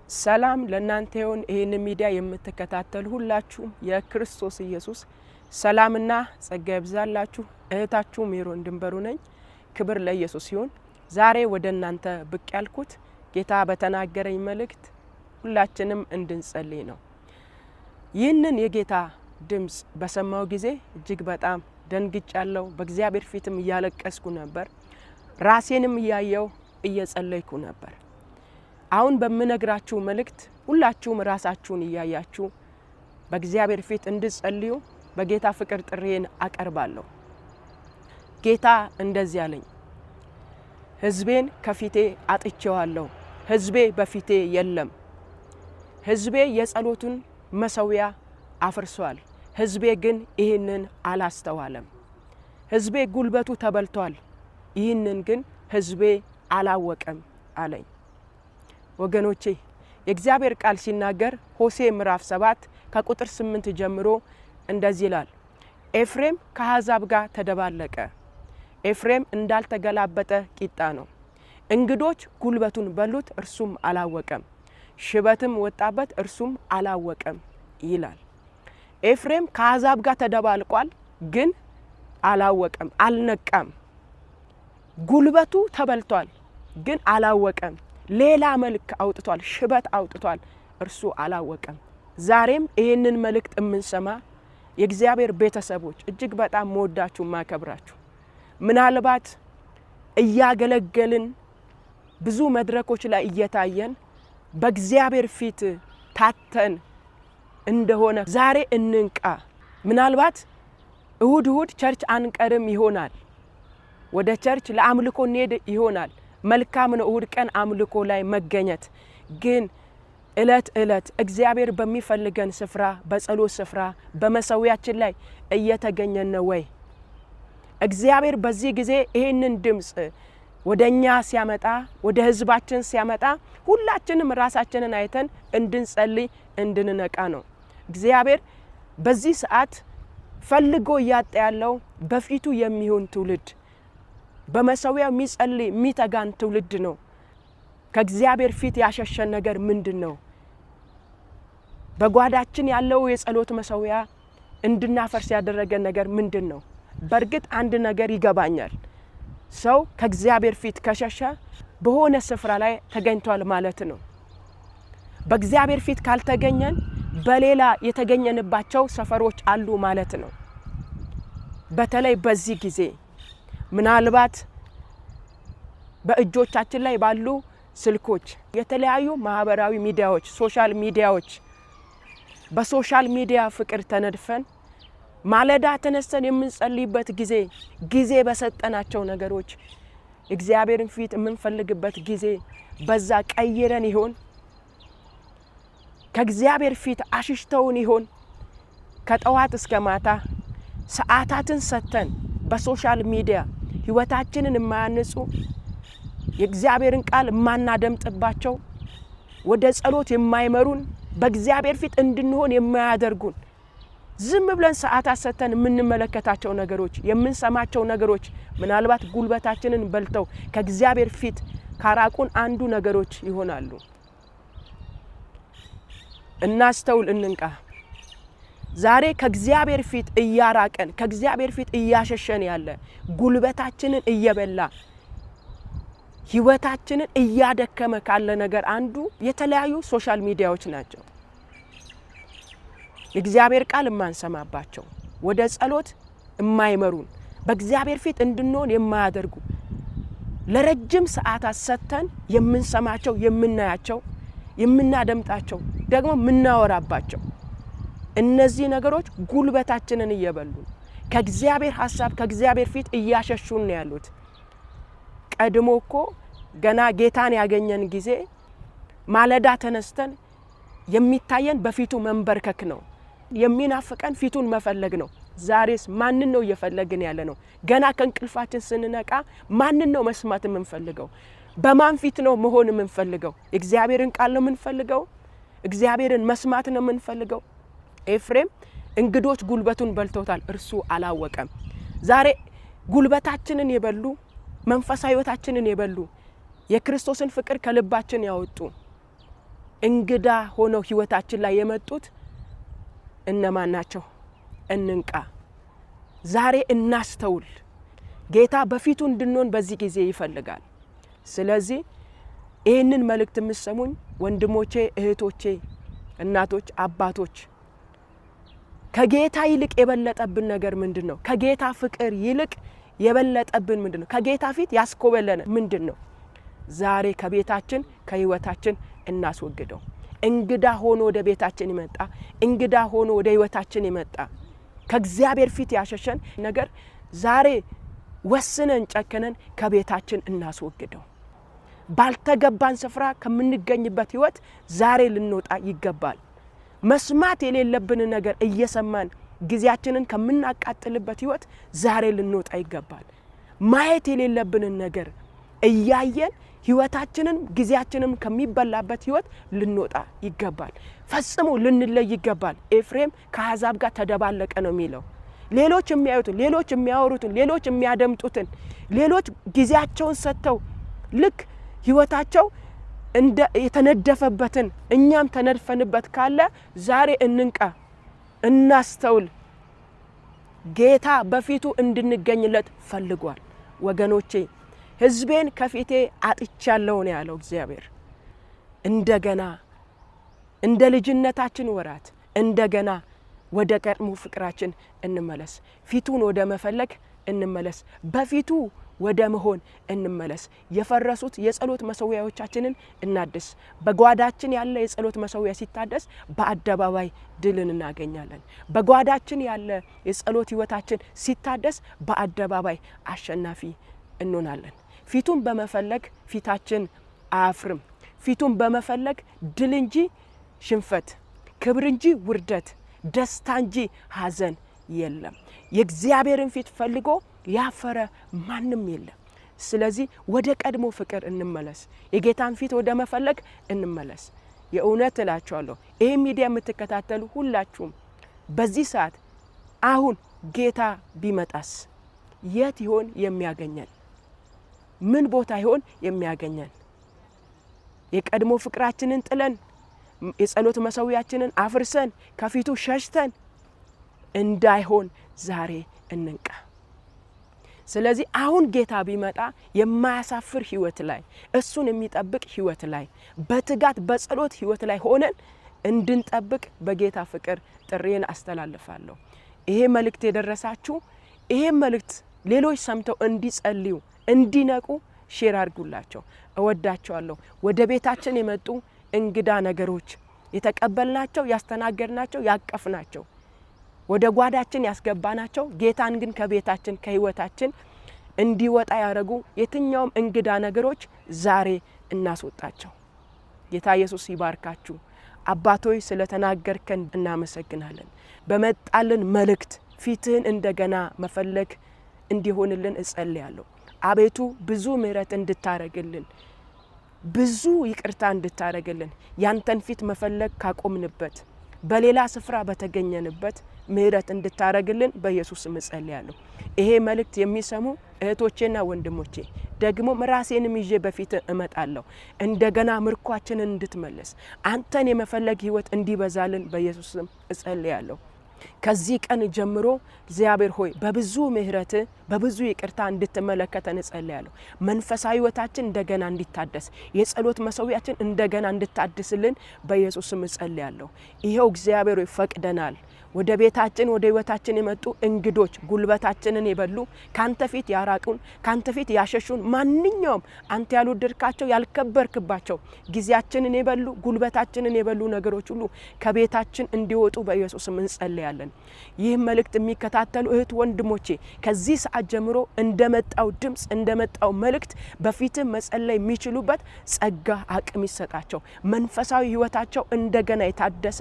ሰላም ለእናንተ ይሁን። ይህን ሚዲያ የምትከታተሉ ሁላችሁም የክርስቶስ ኢየሱስ ሰላምና ጸጋ ይብዛላችሁ። እህታችሁ ሜሮን ድንበሩ ነኝ። ክብር ለኢየሱስ ይሁን። ዛሬ ወደ እናንተ ብቅ ያልኩት ጌታ በተናገረኝ መልእክት ሁላችንም እንድንጸልይ ነው። ይህንን የጌታ ድምፅ በሰማው ጊዜ እጅግ በጣም ደንግጫለሁ። በእግዚአብሔር ፊትም እያለቀስኩ ነበር። ራሴንም እያየው እየጸለይኩ ነበር። አሁን በምነግራችሁ መልእክት ሁላችሁም ራሳችሁን እያያችሁ በእግዚአብሔር ፊት እንድጸልዩ በጌታ ፍቅር ጥሪዬን አቀርባለሁ። ጌታ እንደዚህ አለኝ፣ ሕዝቤን ከፊቴ አጥቼዋለሁ። ሕዝቤ በፊቴ የለም። ሕዝቤ የጸሎቱን መሰዊያ አፍርሷል። ሕዝቤ ግን ይህንን አላስተዋለም። ሕዝቤ ጉልበቱ ተበልቷል፣ ይህንን ግን ሕዝቤ አላወቀም አለኝ። ወገኖቼ፣ የእግዚአብሔር ቃል ሲናገር ሆሴ ምዕራፍ 7 ከቁጥር 8 ጀምሮ እንደዚህ ይላል። ኤፍሬም ከአሕዛብ ጋር ተደባለቀ። ኤፍሬም እንዳልተገላበጠ ቂጣ ነው። እንግዶች ጉልበቱን በሉት፣ እርሱም አላወቀም። ሽበትም ወጣበት፣ እርሱም አላወቀም ይላል። ኤፍሬም ከአሕዛብ ጋር ተደባልቋል፣ ግን አላወቀም፣ አልነቃም። ጉልበቱ ተበልቷል፣ ግን አላወቀም። ሌላ መልክ አውጥቷል፣ ሽበት አውጥቷል፣ እርሱ አላወቀም። ዛሬም ይህንን መልእክት የምንሰማ የእግዚአብሔር ቤተሰቦች፣ እጅግ በጣም መወዳችሁ ማከብራችሁ፣ ምናልባት እያገለገልን ብዙ መድረኮች ላይ እየታየን በእግዚአብሔር ፊት ታተን እንደሆነ ዛሬ እንንቃ። ምናልባት እሁድ እሁድ church አንቀርም ይሆናል። ወደ church ለአምልኮ እንሄድ ይሆናል። መልካም ነው እሁድ ቀን አምልኮ ላይ መገኘት። ግን እለት እለት እግዚአብሔር በሚፈልገን ስፍራ፣ በጸሎት ስፍራ፣ በመሰዊያችን ላይ እየተገኘን ነው ወይ? እግዚአብሔር በዚህ ጊዜ ይህንን ድምፅ ወደ እኛ ሲያመጣ፣ ወደ ሕዝባችን ሲያመጣ ሁላችንም ራሳችንን አይተን እንድንጸልይ፣ እንድንነቃ ነው። እግዚአብሔር በዚህ ሰዓት ፈልጎ እያጣ ያለው በፊቱ የሚሆን ትውልድ፣ በመሰዊያው የሚጸልይ፣ የሚተጋን ትውልድ ነው። ከእግዚአብሔር ፊት ያሸሸን ነገር ምንድን ነው? በጓዳችን ያለው የጸሎት መሰዊያ እንድናፈርስ ያደረገን ነገር ምንድን ነው? በእርግጥ አንድ ነገር ይገባኛል። ሰው ከእግዚአብሔር ፊት ከሸሸ በሆነ ስፍራ ላይ ተገኝቷል ማለት ነው። በእግዚአብሔር ፊት ካልተገኘን በሌላ የተገኘንባቸው ሰፈሮች አሉ ማለት ነው። በተለይ በዚህ ጊዜ ምናልባት በእጆቻችን ላይ ባሉ ስልኮች፣ የተለያዩ ማህበራዊ ሚዲያዎች፣ social ሚዲያዎች፣ በ social media ፍቅር ተነድፈን ማለዳ ተነስተን የምንጸልይበት ጊዜ፣ ጊዜ በሰጠናቸው ነገሮች እግዚአብሔርን ፊት የምንፈልግበት ጊዜ በዛ ቀይረን ይሆን? ከእግዚአብሔር ፊት አሽሽተውን ይሆን? ከጠዋት እስከ ማታ ሰዓታትን ሰጥተን በ social media ህይወታችንን የማያንጹ፣ የእግዚአብሔርን ቃል የማናደምጥባቸው፣ ወደ ጸሎት የማይመሩን፣ በእግዚአብሔር ፊት እንድንሆን የማያደርጉን፣ ዝም ብለን ሰዓታት ሰጥተን የምንመለከታቸው ነገሮች፣ የምንሰማቸው ነገሮች ምናልባት ጉልበታችንን በልተው ከእግዚአብሔር ፊት ካራቁን አንዱ ነገሮች ይሆናሉ። እናስተውል፣ እንንቃ። ዛሬ ከእግዚአብሔር ፊት እያራቀን፣ ከእግዚአብሔር ፊት እያሸሸን ያለ፣ ጉልበታችንን እየበላ ህይወታችንን እያደከመ ካለ ነገር አንዱ የተለያዩ social ሚዲያዎች ናቸው። የእግዚአብሔር ቃል የማንሰማባቸው፣ ወደ ጸሎት የማይመሩን፣ በእግዚአብሔር ፊት እንድንሆን የማያደርጉ፣ ለረጅም ሰዓታት ሰጥተን የምንሰማቸው፣ የምናያቸው፣ የምናደምጣቸው፣ ደግሞ የምናወራባቸው እነዚህ ነገሮች ጉልበታችንን እየበሉ ከእግዚአብሔር ሀሳብ፣ ከእግዚአብሔር ፊት እያሸሹን ነው ያሉት። ቀድሞ እኮ ገና ጌታን ያገኘን ጊዜ ማለዳ ተነስተን የሚታየን በፊቱ መንበርከክ ነው። የሚናፍቀን ፊቱን መፈለግ ነው። ዛሬስ ማንን ነው እየፈለግን ያለ ነው? ገና ከእንቅልፋችን ስንነቃ ማንን ነው መስማት የምንፈልገው? በማን ፊት ነው መሆን የምንፈልገው? የእግዚአብሔርን ቃል ነው የምንፈልገው? እግዚአብሔርን መስማት ነው የምንፈልገው? ኤፍሬም እንግዶች ጉልበቱን በልተውታል፣ እርሱ አላወቀም። ዛሬ ጉልበታችንን የበሉ፣ መንፈሳዊ ሕይወታችንን የበሉ፣ የክርስቶስን ፍቅር ከልባችን ያወጡ እንግዳ ሆነው ህይወታችን ላይ የመጡት እነማን ናቸው? እንንቃ። ዛሬ እናስተውል። ጌታ በፊቱ እንድንሆን በዚህ ጊዜ ይፈልጋል። ስለዚህ ይህንን መልእክት የምትሰሙኝ ወንድሞቼ፣ እህቶቼ፣ እናቶች፣ አባቶች፣ ከጌታ ይልቅ የበለጠብን ነገር ምንድን ነው? ከጌታ ፍቅር ይልቅ የበለጠብን ምንድን ነው? ከጌታ ፊት ያስኮበለነ ምንድን ነው? ዛሬ ከቤታችን ከህይወታችን እናስወግደው። እንግዳ ሆኖ ወደ ቤታችን የመጣ፣ እንግዳ ሆኖ ወደ ህይወታችን የመጣ፣ ከእግዚአብሔር ፊት ያሸሸን ነገር ዛሬ ወስነን ጨክነን ከቤታችን እናስወግደው። ባልተገባን ስፍራ ከምንገኝበት ህይወት ዛሬ ልንወጣ ይገባል። መስማት የሌለብን ነገር እየሰማን ጊዜያችንን ከምናቃጥልበት ህይወት ዛሬ ልንወጣ ይገባል። ማየት የሌለብንን ነገር እያየን ህይወታችንን ጊዜያችንን ከሚበላበት ህይወት ልንወጣ ይገባል። ፈጽሞ ልንለይ ይገባል። ኤፍሬም ከአሕዛብ ጋር ተደባለቀ ነው የሚለው። ሌሎች የሚያዩትን፣ ሌሎች የሚያወሩትን፣ ሌሎች የሚያደምጡትን፣ ሌሎች ጊዜያቸውን ሰጥተው ልክ ህይወታቸው እንደ የተነደፈበትን እኛም ተነድፈንበት ካለ ዛሬ እንንቃ፣ እናስተውል። ጌታ በፊቱ እንድንገኝለት ፈልጓል። ወገኖቼ፣ ሕዝቤን ከፊቴ አጥቻለሁ ነው ያለው እግዚአብሔር። እንደገና እንደ ልጅነታችን ወራት እንደገና ወደ ቀድሞ ፍቅራችን እንመለስ። ፊቱን ወደ መፈለግ እንመለስ። በፊቱ ወደ መሆን እንመለስ። የፈረሱት የጸሎት መሰዊያዎቻችንን እናድስ። በጓዳችን ያለ የጸሎት መሰዊያ ሲታደስ በአደባባይ ድልን እናገኛለን። በጓዳችን ያለ የጸሎት ህይወታችን ሲታደስ በአደባባይ አሸናፊ እንሆናለን። ፊቱን በመፈለግ ፊታችን አያፍርም። ፊቱን በመፈለግ ድል እንጂ ሽንፈት፣ ክብር እንጂ ውርደት፣ ደስታ እንጂ ሐዘን የለም። የእግዚአብሔርን ፊት ፈልጎ ያፈረ ማንም የለም። ስለዚህ ወደ ቀድሞ ፍቅር እንመለስ። የጌታን ፊት ወደ መፈለግ እንመለስ። የእውነት እላችኋለሁ፣ ይህ ሚዲያ የምትከታተሉ ሁላችሁም በዚህ ሰዓት አሁን ጌታ ቢመጣስ የት ይሆን የሚያገኘን? ምን ቦታ ይሆን የሚያገኘን? የቀድሞ ፍቅራችንን ጥለን፣ የጸሎት መሰዊያችንን አፍርሰን፣ ከፊቱ ሸሽተን እንዳይሆን ዛሬ እንንቃ። ስለዚህ አሁን ጌታ ቢመጣ የማያሳፍር ህይወት ላይ፣ እሱን የሚጠብቅ ህይወት ላይ፣ በትጋት በጸሎት ህይወት ላይ ሆነን እንድንጠብቅ በጌታ ፍቅር ጥሪዬን አስተላልፋለሁ። ይሄ መልእክት የደረሳችሁ ይሄ መልእክት ሌሎች ሰምተው እንዲጸልዩ፣ እንዲነቁ share አድርጉላቸው። እወዳቸዋለሁ። ወደ ቤታችን የመጡ እንግዳ ነገሮች የተቀበልናቸው፣ ያስተናገድናቸው፣ ያቀፍናቸው፣ ወደ ጓዳችን ያስገባናቸው፣ ጌታን ግን ከቤታችን ከህይወታችን እንዲወጣ ያደረጉ የትኛውም እንግዳ ነገሮች ዛሬ እናስወጣቸው። ጌታ ኢየሱስ ይባርካችሁ። አባቶይ ስለተናገርከን እናመሰግናለን። በመጣልን መልእክት ፊትህን እንደገና መፈለግ እንዲሆንልን እጸልያለሁ። አቤቱ፣ ብዙ ምሕረት እንድታረግልን፣ ብዙ ይቅርታ እንድታረግልን፣ ያንተን ፊት መፈለግ ካቆምንበት በሌላ ስፍራ በተገኘንበት ምሕረት እንድታረግልን በኢየሱስ ስም እጸልያለሁ። ይሄ መልእክት የሚሰሙ እህቶቼና ወንድሞቼ፣ ደግሞም ራሴንም ይዤ በፊት እመጣለሁ። እንደገና ምርኳችንን እንድትመልስ፣ አንተን የመፈለግ ህይወት እንዲበዛልን በኢየሱስ ስም እጸልያለሁ። ከዚህ ቀን ጀምሮ እግዚአብሔር ሆይ፣ በብዙ ምሕረት በብዙ ይቅርታ እንድትመለከተን እጸልያለሁ። መንፈሳዊ ህይወታችን እንደገና እንዲታደስ፣ የጸሎት መሰዊያችን እንደገና እንድታድስልን በኢየሱስ ስም እጸልያለሁ። ይኸው እግዚአብሔር ሆይ፣ ፈቅደናል። ወደ ቤታችን ወደ ህይወታችን የመጡ እንግዶች፣ ጉልበታችንን የበሉ፣ ካንተ ፊት ያራቁን፣ ካንተ ፊት ያሸሹን፣ ማንኛውም አንተ ያልወደድካቸው ያልከበርክባቸው ጊዜያችንን የበሉ፣ ጉልበታችንን የበሉ ነገሮች ሁሉ ከቤታችን እንዲወጡ በኢየሱስ ስም እንጸልያለን። ይህ መልእክት የሚከታተሉ እህት ወንድሞቼ ከዚህ ሰዓት ጀምሮ እንደመጣው ድምፅ እንደመጣው መልእክት በፊትህ መጸለይ የሚችሉበት ጸጋ አቅም ይሰጣቸው። መንፈሳዊ ህይወታቸው እንደገና የታደሰ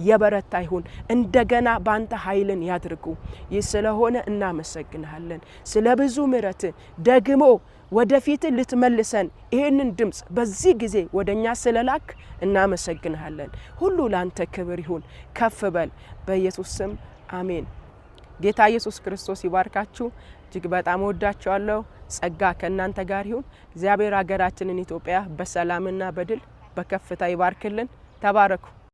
የበረታ ይሁን። እንደገና በአንተ ኃይልን ያድርጉ። ይህ ስለሆነ እናመሰግንሃለን። ስለ ብዙ ምሕረት ደግሞ ወደፊት ልትመልሰን ይህንን ድምፅ በዚህ ጊዜ ወደ እኛ ስለላክ እናመሰግንሃለን። ሁሉ ለአንተ ክብር ይሁን። ከፍ በል፣ በኢየሱስ ስም አሜን። ጌታ ኢየሱስ ክርስቶስ ይባርካችሁ። እጅግ በጣም እወዳችኋለሁ። ጸጋ ከእናንተ ጋር ይሁን። እግዚአብሔር ሀገራችንን ኢትዮጵያ በሰላምና በድል በከፍታ ይባርክልን። ተባረኩ።